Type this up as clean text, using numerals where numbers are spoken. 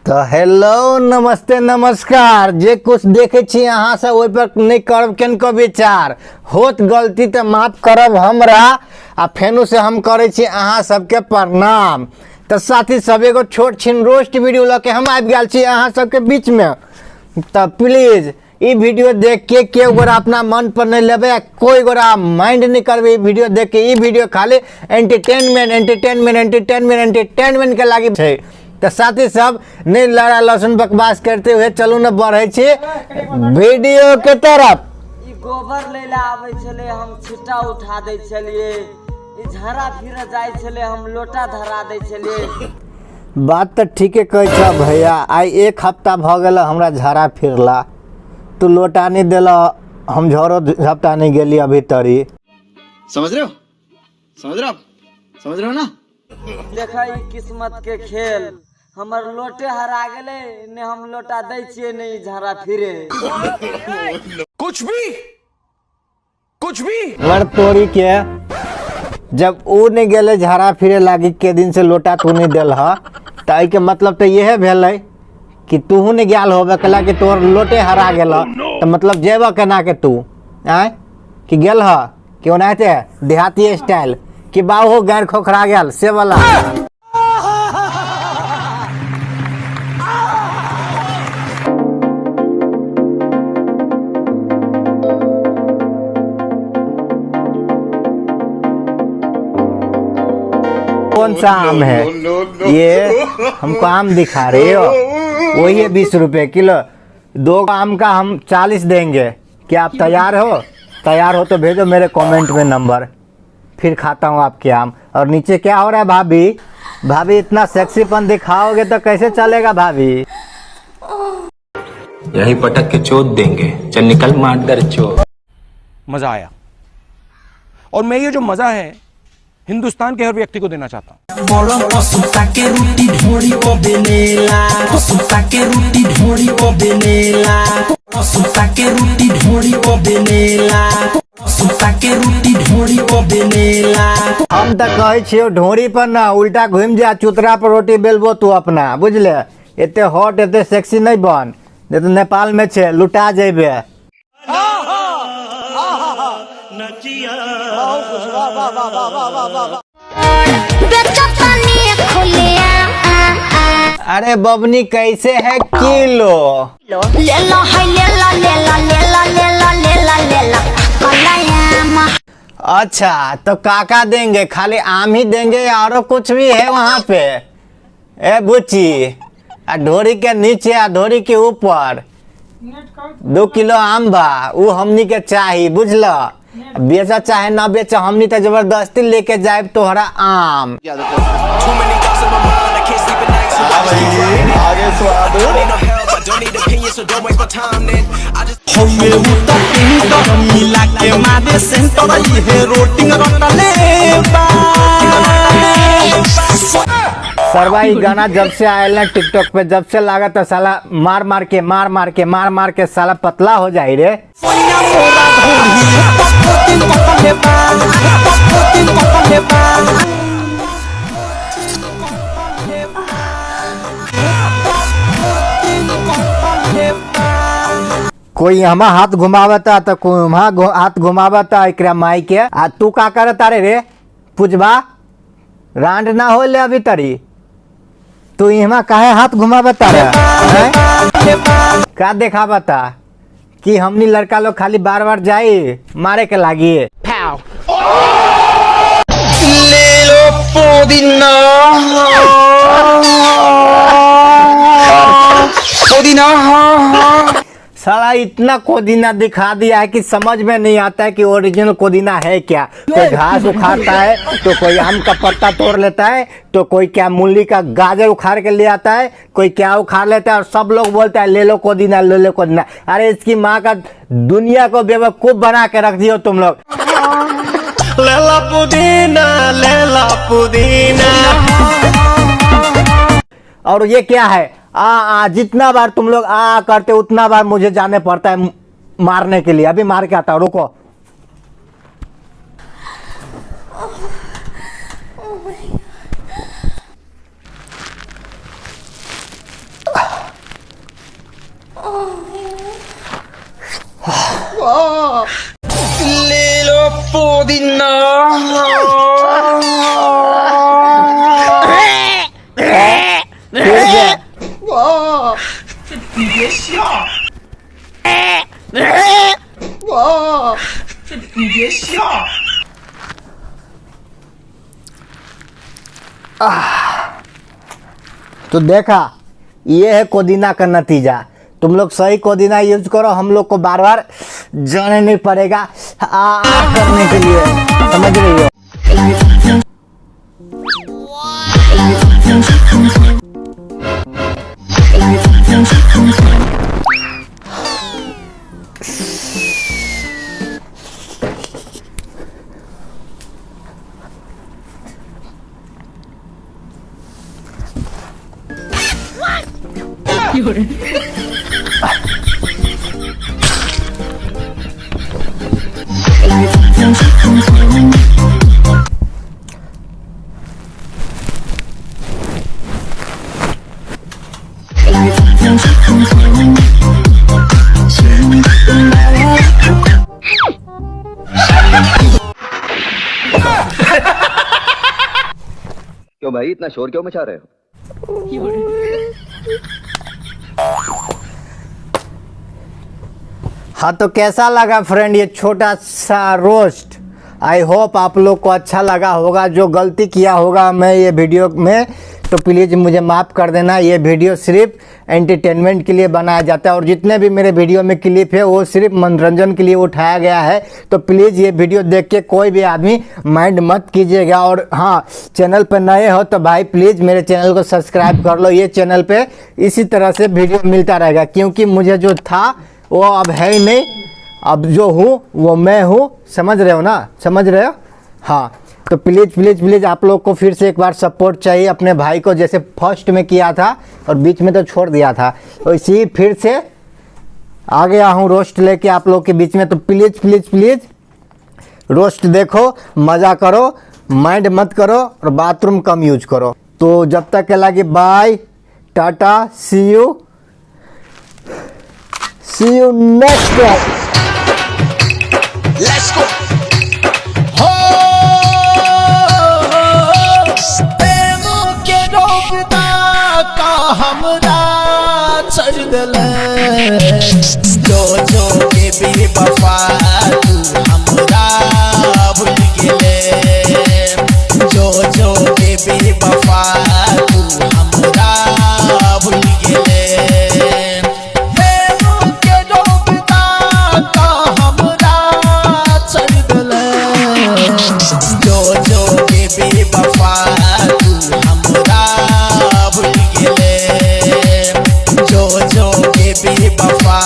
तऽ हेलो नमस्ते नमस्कार। जे कुछ देखे छी अहाँ सब ओहि पर नहीं करब केनको विचार, होत गलती तऽ माफ करब हमरा, आ फेनो से हम करै छी अहाँ सबके प्रणाम। तऽ साथी सब एगो छोट छिन रोस्ट वीडियो लऽ के हम आबि गेल छी अहाँ सबके बीच में। तऽ प्लीज ई वीडियो देख के केओ गोरा अपना मन पर नहीं लेबै आ कोई गोरा माइंड नहीं करबै ई वीडियो देख के। ई वीडियो खाली एंटरटेनमेंट एंटरटेनमेंट एंटरटेनमेंट एंटरटेनमेंट के लागी छै। तऽ साथी सब नहीं लड़ा लहसुन बकवास करते हुए चलू न बढ़ै छी वीडियो के तरफ। ई गोबर लै लए आबै छलै, हम छिट्टा उठा दै छलियै। ई झाड़ा फिरऽ जाइ छलै, हम लोटा धरा दै छलियै। बात तऽ ठीके कहै छह भैया, आइ एक हफ्ता भऽ गेल हमरा झाड़ा फिरला, तू लोटा नहि देलह, हम झरो झपटा नहि गेली अभी तरी। समझ रहे हो, समझ रहे हो आप, समझ रहे हो ना। देखऽ ई किस्मत के खेल, हमर लोटे हरा गेलै, ने हम लोटा दै छियै ने ई झाड़ा फिरे। कुछ भी कुछ भी वर तोरी के जब ऊ नहीं गेलै झाड़ा फिरे लागी के दिन से लोटा तू नहीं देल ह, तऽ एहिके मतलब तऽ इहे भेलै कि तूहू नहीं गेल होबे कला कि तोहर लोटे हरा गेल, तऽ मतलब जेबह केना के तू आँय कि गेल ह कि ओनाहिते देहाती स्टाइल कि बाबू हो गैर खोखरा गेल से वाला। कौन सा आम है ये, हमको आम दिखा रहे हो, वही है 20 रुपए किलो। 2 आम का हम 40 देंगे, क्या आप तैयार हो? तैयार हो तो भेजो मेरे कमेंट में नंबर, फिर खाता हूँ आपके आम। और नीचे क्या हो रहा है भाभी? भाभी इतना सेक्सीपन दिखाओगे तो कैसे चलेगा भाभी? यही पटक के चोट देंगे, चल निकल मार चोट। मजा आया, और मैं ये जो मजा है हिंदुस्तान के हर व्यक्ति को देना चाहता हूँ। हम तो कहै छियौ ढोरी पर ना उल्टा घुमि जा, चुतरा पर रोटी बेलबो तू अपना, बुझले? एते हॉट एते सेक्सी नहीं बन, नहीं तो नेपाल में छे लुटा जेबे। अरे बबनी कैसे है किलो? ले लो है ले लो ले लो ले लो ले लो ले लो ले लो कलायाम। अच्छा तो काका देंगे, खाली आम ही देंगे या औरो कुछ भी है वहाँ पे? ए बुच्ची, आ ढोरी के नीचे आ ढोरी के ऊपर 2 किलो आम बा, उ हमनी के चाही, बुझल? बेचा चाहे ना बेचा, हमनी तो जबरदस्ती लेके जाए तोहरा आम। सरवा ई गाना जब से आयल ना टिकटॉक पे, जब से लागत है साला मार मार के मार मार के मार मार के साला पतला हो जाए रे। कोई हमा हाथ घुमावता तो कोई वहाँ हाथ घुमावता एकरा माई के। आ तू का करता रे रे पुजबा, रांड ना हो ले अभी तरी, तू इहमा काहे हाथ घुमावता रे? हैं? का देखावता कि हमनी लड़का लोग खाली बार बार जाई मारे के लागी? साला इतना कोदिना दिखा दिया है कि समझ में नहीं आता है कि ओरिजिनल कोदिना है क्या। कोई घास उखाड़ता है तो कोई आम का पत्ता तोड़ लेता है, तो कोई क्या मूली का गाजर उखाड़ के ले आता है, कोई क्या उखाड़ लेता है, और सब लोग बोलता है ले लो कोदिना, ले लो कोदिना। अरे इसकी माँ का दुनिया को बेवकूफ बना के रख दियो तुम लोग। लेला पुदीना, लेला पुदीना। और ये क्या है, आ आ जितना बार तुम लोग आ आ करते उतना बार मुझे जाने पड़ता है मारने के लिए। अभी मार के आता हूँ, रुको। तो देखा, ये है कोदिना का नतीजा। तुम लोग सही कोदिना यूज करो, हम लोग को बार बार जाने नहीं पड़ेगा आ, आ करने के लिए, समझ रही हो। क्यों भाई इतना शोर क्यों मचा रहे हो? हाँ तो कैसा लगा फ्रेंड ये छोटा सा रोस्ट? I hope आप लोग को अच्छा लगा होगा। जो गलती किया होगा मैं ये वीडियो में तो प्लीज़ मुझे माफ़ कर देना। ये वीडियो सिर्फ एंटरटेनमेंट के लिए बनाया जाता है और जितने भी मेरे वीडियो में क्लिप है वो सिर्फ मनोरंजन के लिए उठाया गया है। तो प्लीज़ ये वीडियो देख के कोई भी आदमी माइंड मत कीजिएगा। और हाँ, चैनल पर नए हो तो भाई प्लीज़ मेरे चैनल को सब्सक्राइब कर लो। ये चैनल पर इसी तरह से वीडियो मिलता रहेगा, क्योंकि मुझे जो था वो अब है ही नहीं। अब जो हूँ वो मैं हूँ, समझ रहे हो ना, समझ रहे हो? हाँ तो प्लीज़ प्लीज़ प्लीज़ आप लोग को फिर से एक बार सपोर्ट चाहिए अपने भाई को, जैसे फर्स्ट में किया था और बीच में तो छोड़ दिया था, वैसे ही फिर से आ गया हूँ रोस्ट लेके आप लोग के बीच में। तो प्लीज़ प्लीज़ प्लीज़ रोस्ट देखो, मज़ा करो, माइंड मत करो और बाथरूम कम यूज करो। तो जब तक के लगे bye, tata, see you, see you next time. Let's go. हो प्रेम के रोकता का हमरा छड़ देले, जो जो के बेवफा तू हमरा भूल गेले, जो जो के बेवफा तू हमरा भूल गेले। प्रेम के रोकता का हमरा छड़ देले, जो जो के बेवफा तू हमरा भूल गेले, जो जो के बेवफा।